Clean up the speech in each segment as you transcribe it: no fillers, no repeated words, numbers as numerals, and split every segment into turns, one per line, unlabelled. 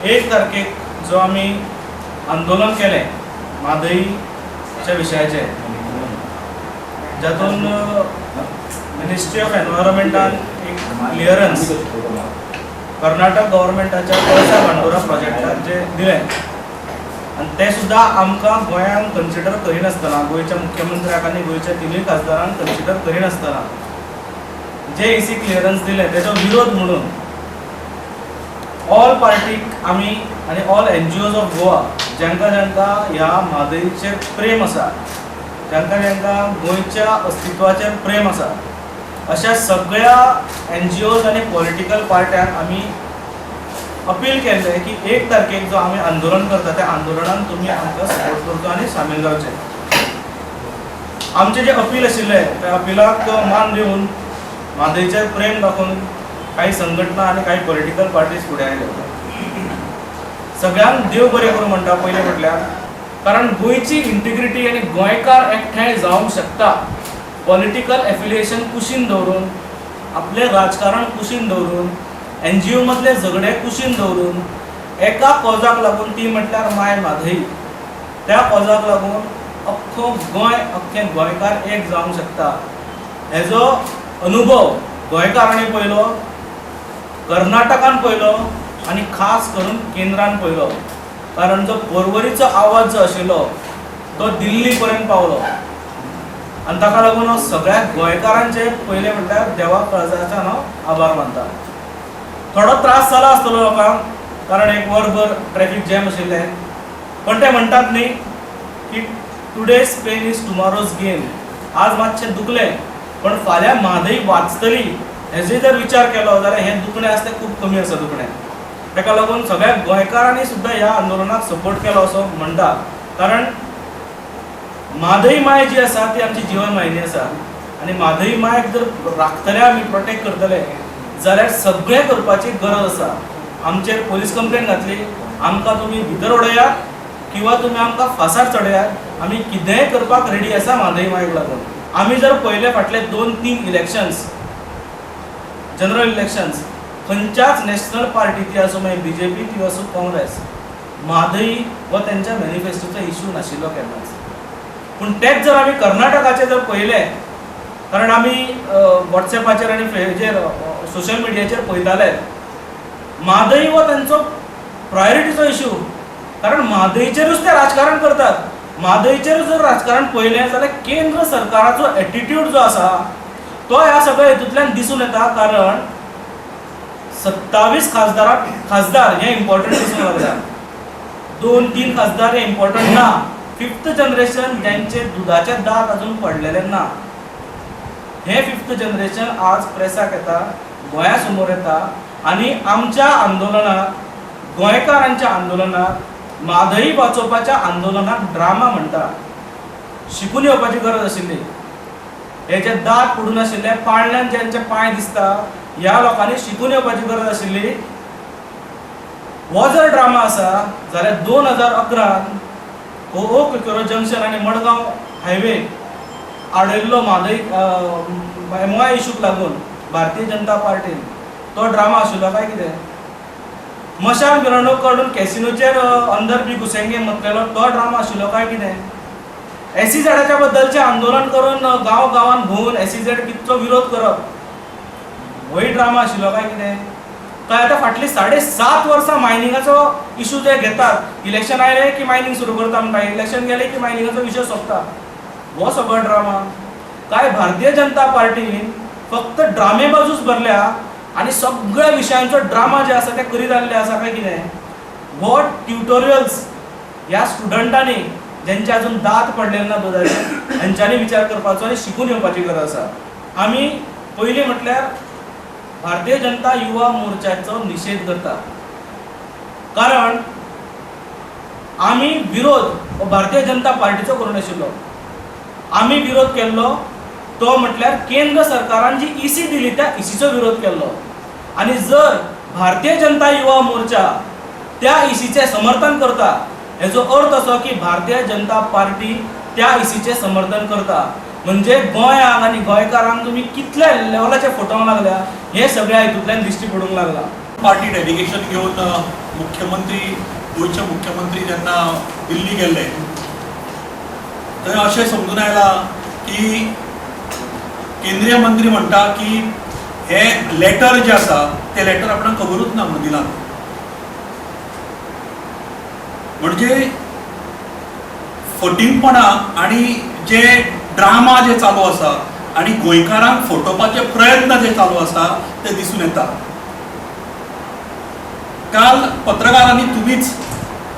एक तारखेक जो आमी आंदोलन केलें म्हादईच्या विशयाचेर, जातून मिनिस्ट्री ऑफ एनवायरमेंटान एक क्लियरन्स कर्नाटक गव्हर्मेंटाच्या कळसा भांडुरा प्रोजेक्टाक जे दिलें आनी तें सुद्दां आमकां गोंयांत कन्सिडर करिनासतना, गोंयच्या मुख्यमंत्र्याक आनी गोंयच्या तिनूय खासदारांक कन्सिडर करिनासतना जे इसी क्लियरन्स दिलें, तेजो विरोध म्हणून ऑल पार्टीक आमी आनी all NGOs of Goa, जांकां जांकां ह्या म्हादईचेर प्रेम आसा, जांकां जांकां गोंयच्या अस्तित्वाचेर प्रेम आसा, अशा सगळ्या एनजीओज आनी पॉलिटिकल पार्ट्यांक आमी अपील केल्लें की एक तारखेक जो आमी आंदोलन करता, त्या आंदोलनान तुमी आमकां सपोर्ट करचो आनी सामील जावचें. आमचें जें अपील आशिल्लें, त्या अपिलाक मान दिवन, म्हादईचेर प्रेम दाखोवन काही संघटना आनी काही पॉलिटिकल पार्टीज फुडें आयल्यो. सगळ्यांक देव बरें करूं म्हणटा पयलें म्हटल्यार, कारण गोंयची इंटिग्रिटी आनी गोंयकार एकठांय जावंक शकता, पॉलिटिकल एफिलिएशन कुशीन दवरून, आपलें राजकारण कुशीन दवरून, एनजीओ मदले झगडे कुशीन दवरून, एका कॉजाक लागून, ती म्हटल्यार माय म्हादई, त्या कॉजाक लागून अख्खो गोंय, अख्खे गोंयकार एक जावंक शकता. हेजो अनुभव गोंयकारांनी पळयलो, कर्नाटकान पळयलो आनी खास करून केंद्रान पळयलो, कारण जो पर्वरीचो आवाज जो आशिल्लो तो दिल्ली पर्यंत पावलो. आनी ताका लागून हांव सगळ्या गोंयकारांचे पयलें म्हटल्यार देवा काळजाच्यान हांव आभार मानता. थोडो त्रास जाला आसतलो लोकांक, कारण एक वरभर ट्रॅफिक जॅम आशिल्लें, पण ते म्हणटात न्ही की "Today's pain is tomorrow's gain". आज मातशें दुखलें, पण फाल्यां म्हादई वाचतली हेजो जर विचार केलो जाल्यार हें दुखणें आसा तें खूब कमी आसा दुखणें. ताका लागून सगळ्या गोंयकारांनी सुद्दां ह्या आंदोलनाक सपोर्ट केलो असो म्हणटा, कारण म्हादई माय जी आसा ती आमची जिवन वाहिनी आसा आनी म्हादई मायक जर राखतले आमी, प्रोटेक्ट करतले जाल्यार सगळें करपाची गरज आसा. आमचेर पोलीस कंप्लेन घातली, आमकां तुमी भितर उडयात किंवा तुमी आमकां फांसार चडयात, आमी कितेंय करपाक रेडी आसा म्हादई मायक लागून. आमी जर पळयले फाटले दोन तीन इलेक्शन्स, जनरल इलेक्शन्स, खंयच्याच नॅशनल पार्टी, ती आसूं मागीर बीजेपी, ती आसूं काँग्रेस, म्हादई हो तेंच्या मॅनिफेस्टोचो इशू नाशिल्लो केन्नाच. पूण तेच जर आमी कर्नाटकाचें जर पळयलें, कारण आमी वॉट्सएपाचेर आनी हेजेर सोशल मिडियाचेर पळयताले, म्हादई हो तेंचो प्रायोरिटीचो इशू, कारण म्हादईचेरूच ते राजकारण करतात. म्हादईचेर जर राजकारण पळयलें जाल्यार केंद्र सरकाराचो एटिट्यूड जो आसा तो ह्या सगळ्या हितूंतल्यान दिसून येता, कारण 27 खासदाराक खासदार हे इम्पॉर्टंट दिसूंक लागल्या, दोन तीन खासदार हे इम्पॉर्टंट ना. फिफ्थ जनरेशन, ज्यांचे दुदाचे दांत अजून पडलेले ना, हे फिफ्थ जनरेशन आज प्रेसाक येता, गोंया समोर येता आनी आमच्या आंदोलनाक, गोंयकारांच्या आंदोलनाक, म्हादई वाचोवपाच्या आंदोलनाक ड्रामा म्हणटा. शिकून येवपाची गरज आशिल्ली. हे जे दांत पडून आशिल्ले, पाळण्यान ज्यांचे पांय दिसता, ह्या लोकांनी शिकून येवपाची गरज आशिल्ली. हो जर ड्रामा आसा जाल्यार 2011 हो कुकेरो जंक्शन आनी मडगांव हायवे आडयल्लो म्हादई एमओआय इशूक लागून भारतीय जनता पार्टीन, तो ड्रामा आशिल्लो काय कितें? मशाल मिरवणूक काडून कॅसिनोचेर "अंदर भी घुसेंगे" म्हटलेलो तो ड्रामा आशिल्लो काय कितें? एसईझेडाच्या बद्दलचें आंदोलन करून गांव गांवान भोंवून एसईझेड कितलो विरोध करप, होय ड्रामा आशिल्लो काय कितें? काय आतां फाटलीं 7.5 वर्सां मायनिंगाचो इशू जे घेतात, इलेक्शन आयलें की मायनींग सुरू करता म्हणटा, इलेक्शन गेलें की मायनिंगाचो विशय सोंपता, हो सगळो ड्रामा काय? भारतीय जनता पार्टीन फक्त ड्रामेबाजूच भरल्या आनी सगळ्या विशयांचो ड्रामा जे आसा ते करीत आसले आसा काय कितें? हो ट्युटोरियल्स ह्या स्टुडंटांनी, ज्यांचे अजून दांत पडलेले ना दुदाचे, हेंच्यांनी विचार करपाचो आनी शिकून येवपाची गरज आसा. आमी पयलीं म्हटल्यार भारतीय जनता युवा मोर्चाचो निशेध करता, कारण आमी विरोध हो भारतीय जनता पार्टीचो करूंक नाशिल्लो. आमी विरोध केल्लो तो म्हटल्यार केंद्र सरकारान जी इसी दिली त्या इसीचो विरोध केल्लो. आनी जर भारतीय जनता युवा मोर्चा त्या इसीचें समर्थन करता, हेजो अर्थ असो की भारतीय जनता पार्टी त्या इसीचें समर्थन करता. म्हणजे गोंयांक आनी गोंयकारांक तुमी कितल्या लेवलाचे फटोवंक लागल्या, हें सगळ्या हितूंतल्यान दिश्टी पडूंक लागला.
पार्टी डेलिगेशन घेवन मुख्यमंत्री, गोंयचे मुख्यमंत्री जेन्ना दिल्ली गेल्ले थंय अशें समजून आयलां की केंद्रीय मंत्री म्हणटा की हे लेटर जे आसा ते लेटर आपणाक खबरूच ना म्हणून दिलां. म्हणजे फटींगपणां आनी जे ड्रामा जे चालू आसा आनी गोंयकारांक फटोवपाचे प्रयत्न जे चालू आसा ते दिसून येता. काल पत्रकारांनी तुमीच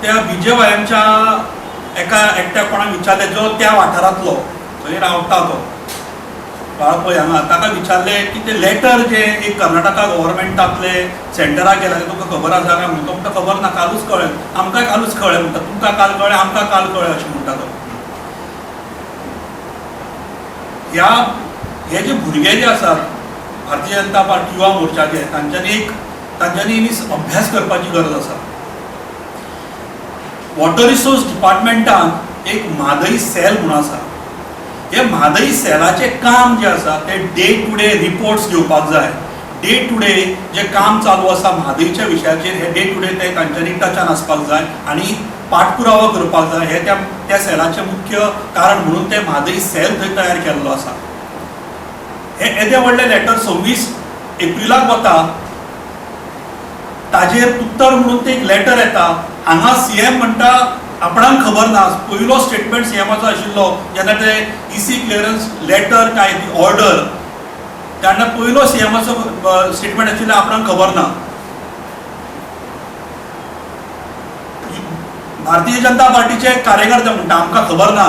त्या बीजेवायांच्या एका एकट्या कोणाक विचारलें, जो त्या वाठारांतलो थंय रावता तो वाळपय हांगा, ताका विचारलें की ते लेटर जे एक कर्नाटका गव्हर्मेंटांतले सेंटराक गेला तें तुमकां खबर आसा काय म्हणून. तो म्हणटा खबर ना, कालूच कळ्ळें, आमकां कालूच कळ्ळें म्हणटा, तुमकां काल कळ्ळें, आमकां काल कळ्ळें अशें म्हणटा तो. ह्या हे जे भुरगे जे आसात भारतीय जनता पार्टी युवा मोर्चाचे, तांच्यांनी अभ्यास करपाची गरज आसा. वॉटर रिसोर्स डिपार्टमेंटान एक म्हादई सेल म्हूण आसा. हे म्हादई सेलाचें काम जें आसा तें डे टू डे रिपोर्ट्स घेवपाक जाय. डे टू डे जें काम चालू आसा म्हादईच्या विशयाचेर हे डे टू डे ते तांच्यांनी टचान आसपाक जाय आनी पाठपुरावो करपाक जाय. हे त्या त्या सेलाचें मुख्य कारण म्हणून ते म्हादई सेल थंय तयार केल्लो आसा. हे येदें व्हडलें लेटर 26 एप्रिलाक वता, ताजेर उत्तर म्हणून ते एक लेटर येता. हांगा सीएम म्हणटा आपणाक खबर ना. पयलो स्टेटमेंट सीएमाचो आशिल्लो जेन्ना ते ईसी क्लियरन्स लेटर काय ती ऑर्डर, तेन्ना पयलो सीएमाचो स्टेटमेंट आशिल्लो आपणाक खबर ना. भारतीय जनता पार्टीचे कार्यकर्ते म्हणटा आमकां खबर ना,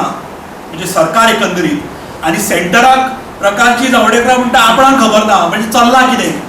म्हणजे सरकार एकंदरीत, आनी सेंटराक प्रकाशजी जावडेकर म्हणटा आपणाक खबर ना, म्हणजे चल्लां कितें.